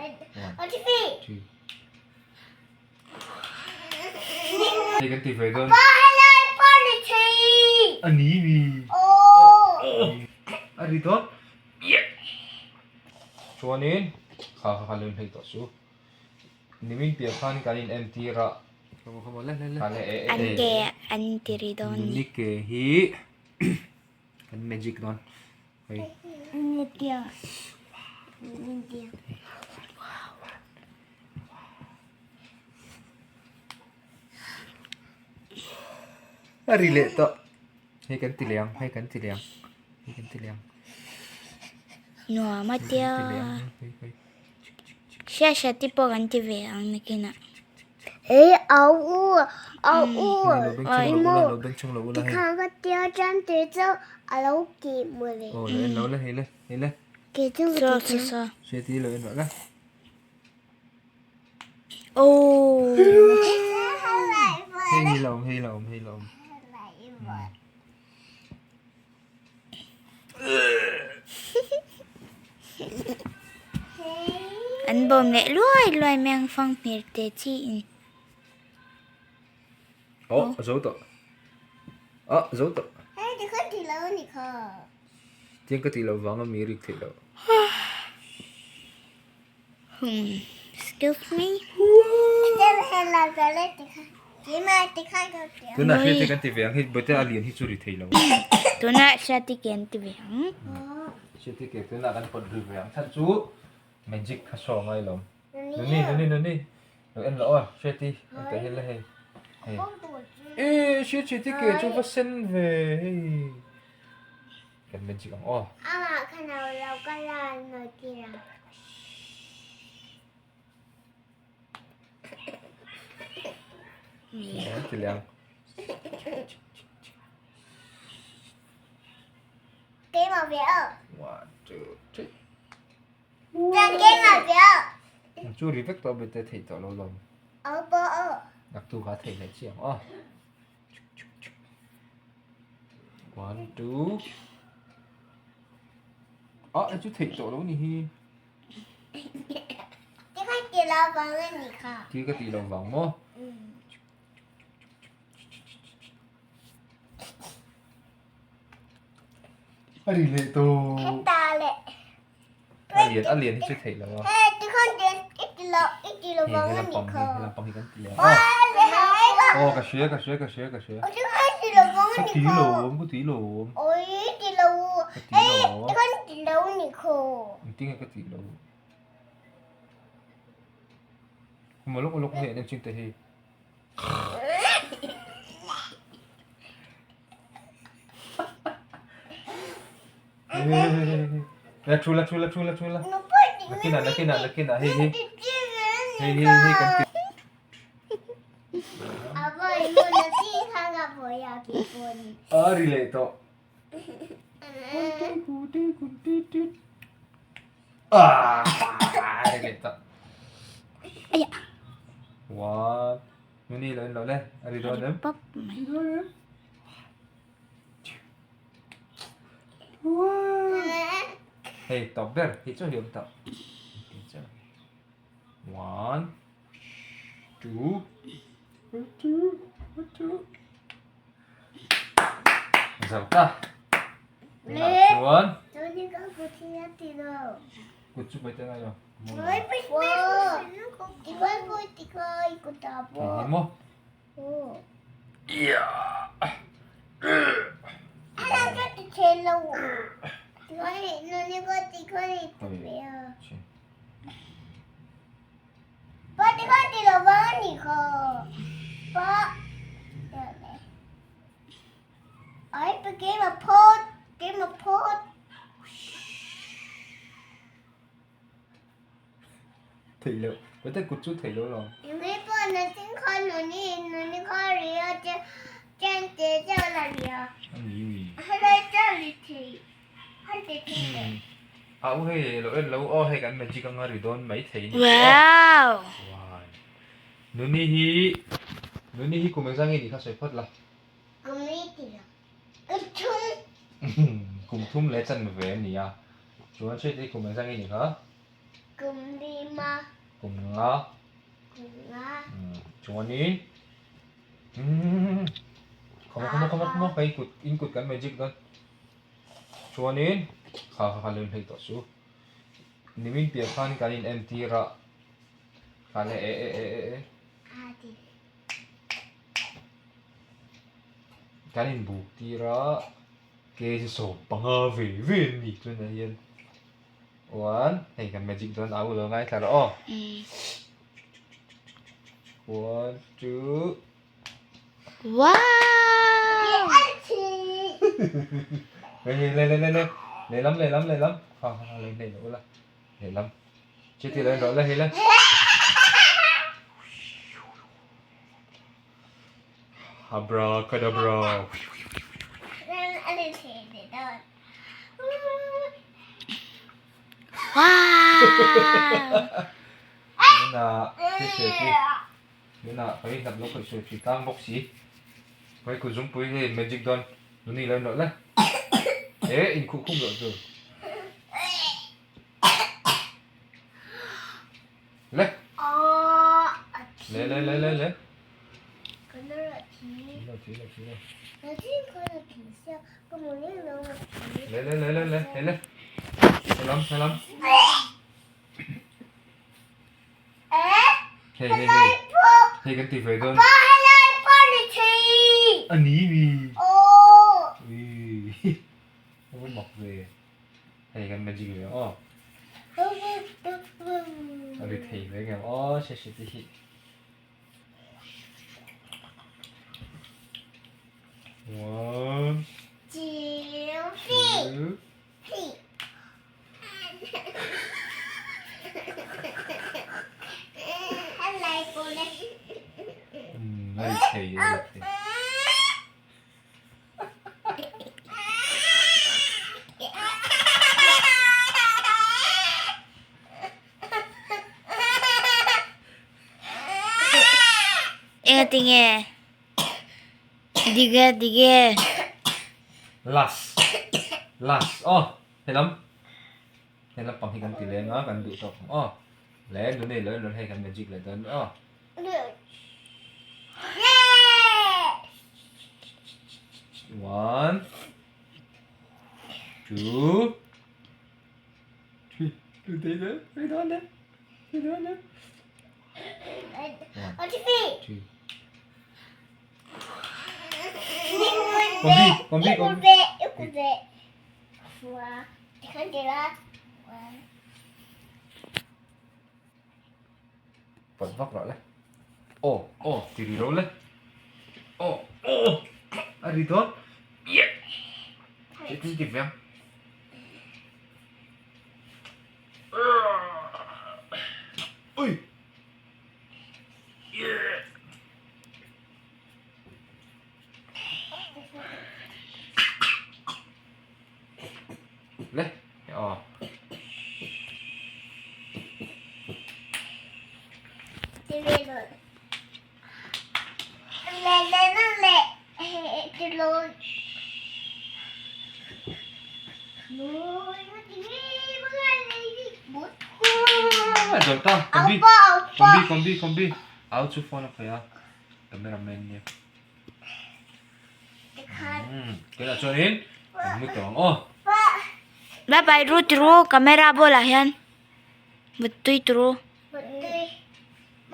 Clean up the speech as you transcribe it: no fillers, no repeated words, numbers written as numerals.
One, two. Hei kan ti ve dawn. A ni mi. A ri dawn. Chuanin kha kha kha lem hei tawh chu. Nimin piah khan kan in entir a. An ke an ti ri dawn ni. Nuni ke hi kan magic dawn. Hei. A ri leh tawh. Hei kan ti leh ang, hei kan ti leh ang, hei kan ti leh ang. Nuam a tia. Hria hria te pawh kan ti ve ang nakinah. Ei au u au u Ai mo tikhan ka tia chan te chu a lo ki mawle. Aw lo en lo le hei le hei le. Ke chu So so so. Hria ti lo en rawh le. Oh. Hei hi la awm hei la awm hei la awm. An bawm leh luai luai mai ang fang hmel te chi in. Oh, a zo tawh. Ah, zo tawh. Hei, ti kha ti lo ni kha. Tiang ka tih loh vang a mi rik theih loh. Excuse me. Tunah hriat te kan ti ve ang hei bawihte a lian hi chu ri thei lo. Tunah hriat te kan ti ve ang. Hriat te ke tunah kan pawt ri ve ang chhan chu magic kha show ngai lo. Nuni nuni nuni lo en lo aw hriat i en teh hi le hei. Hei. E hriat hriat te ke chu va sen ve hei. Kan magic ang aw. Amah khan a lo kal a nawi tir a. Ti leh ang. Keimah ve aw. One, two, three. Chuan keimah ve aw. Chu ri vek tawh bete theih tawh lo lawm. Aw pawh aw. Naktuk a theih leh chi ang aw. One, two. Ah, chu theih tawh lo ni hi. Ti kha ti lo vang a ni kha. Ti ka ti lo vang maw? A ri leh tawh. Heta leh. A lian a lian hi chu theih lo a. Hei ti khan ti i ti lo i ti lo vang a ni kha. He lampang hi kan ti leh a. Aw ka hria ka hria ka hria ka hria. Ti khan ti lo vang a ni Ka ti kha. lo ka ti lo. Oi ti lo. Ka ti lo. Ti khan ti lo ni kha. Engtin nge ka ti lo. Kuma lawk lawk hei an chin te hi. La thu la thu la thu la thu la. Nakinah nakinah nakinah hei hi. Hei hi hei kan ti. A ri leh tawh. Ah, ri leh tawh. One. Nuni lo en lo le. A ri dawn em? Pop mai. Hei tawp ber hi chu hi awm tawh. One, two, two, two. Zo ta. Chuan. Kut chu pai te ngai lo. Hei maw. Theih loh, Pate kut chu theih loh lo. A u hei lo en lo aw hei kan magic anga ri dawn mai thei ni Wow! One. Nuni hi Nuni hi kum engzah nge ni kha sawi phawt la. Kum thum leh chan ve a ni a. Chuan hriat hi kum engzah nge ni kha? Kum lima. Kum nga. Kum nga. Chuanin Khama khama khama khama hei kut in kut kan magic dawn. Chuanin kha kha kha lem hlei tawh chu. Nimin piah khan kan in entir a. Kha le e e e e e. Kan in buk tir a. Kg 15 ve ve an ni tunah hian. One hei kan magic dawn au lo ngaithla rawh aw. One two Wow! Hei hei le le le le lehlam lehlam lehlam ha ha ha lei hlei lo ula lehlam chiti lo in rawh le hei le Abracadabra. Wow! Tuna hriat hi tuna hei hnap lo khawih sawi thei tlang bawk si. Hei kut zungpui hei magic dawn nuni lo inrawlh le. E inkhuh khum loh tur. Le. Le le le le le. Le le le le le le le. Helam helam. Hei hei hei. Hei kan ti ve dawn. A ni mi. Ui. A mak ve. Hei kan magic ve aw. A ri thei ve ngem aw she she te hi. One, two, three. A ri thei a ri thei. Engatinge? Dige dige. Last. Last. Aw, helam. Helam pang hi kan ti leng a, kan duh tawk ang aw. Le nu nei lo in hei kan magic leh dawn aw. One, two, three. Two, three, three, three, three, three. One, two. Combi, combi, combi. Pawt vak rawh le. Aw, aw, ti ri ro le. Aw, aw, a ri dawn. Yeah. Che tin ti veng. Ui. Yeah. Le, aw. Zawh ta, combi, combi, combi, combi. Au chu phone a khawih a, cameraman nia. Tunah chuanin kan mu tawh ang aw. Bye bye ru turu camera bulah hian muttui turu.